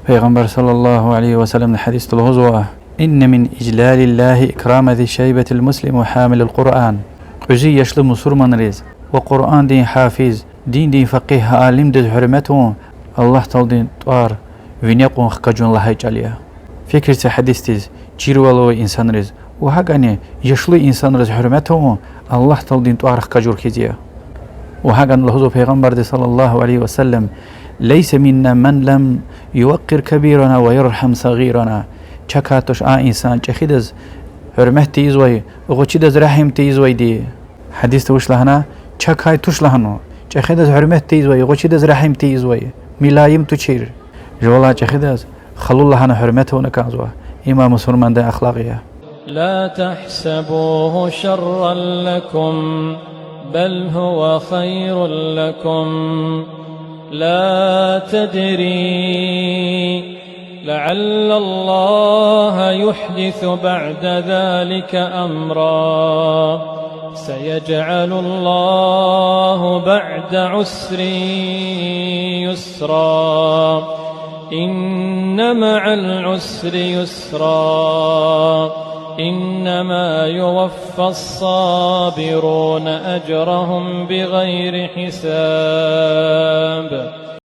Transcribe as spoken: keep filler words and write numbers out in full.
Пайгъамбар صلى الله عليه وسلمдин гьадисда лугьузва: إن من إجلال الله إكرام ذي الشيبة المسلم وحامل القرآن. Кьуьзуь яшлу мусурманриз ва Къуръандин гьафиз, диндин факъигь, алимдиз гьуьрмет авун Аллагь Тааладин тӀвар вине кьун хкажун лагьай чӀал я. Фикир це гьадисдиз, чирвал авай инсанриз ва гьакӀни яшлу инсанриз гьуьрмет авун Аллагь Тааладин тӀвар хкажур хьиз я. Ва гьакӀни лугьузва Пайгъамбарди صلى الله عليه وسلم: ليس منا من لم يوقر كبيرنا ويرحم صغيرنا. Чакай туш а инсан чӀехидаз гьуьрмет тийизвай, гъвечӀидаз регьим тийизвайди. Гьадисда вуч лагьана? Чакай туш лагьана. ЧӀехидаз гьуьрмет тийизвай, гъвечӀидаз регьим тийизвай, мулайим тушир. Жувалай чӀехидаз халу лагьана гьуьрмет авуна кӀанзава. Им мусурмандин ахлакь я. لا تحسبوه شرا لكم، بل هو خير لكم. لا تدري، لعل الله يحدث بعد ذلك أمرا. سيجعل الله بعد عسر يسرا. إن مع العسر يسرا. إنما يوفى الصابرون أجرهم بغير حساب.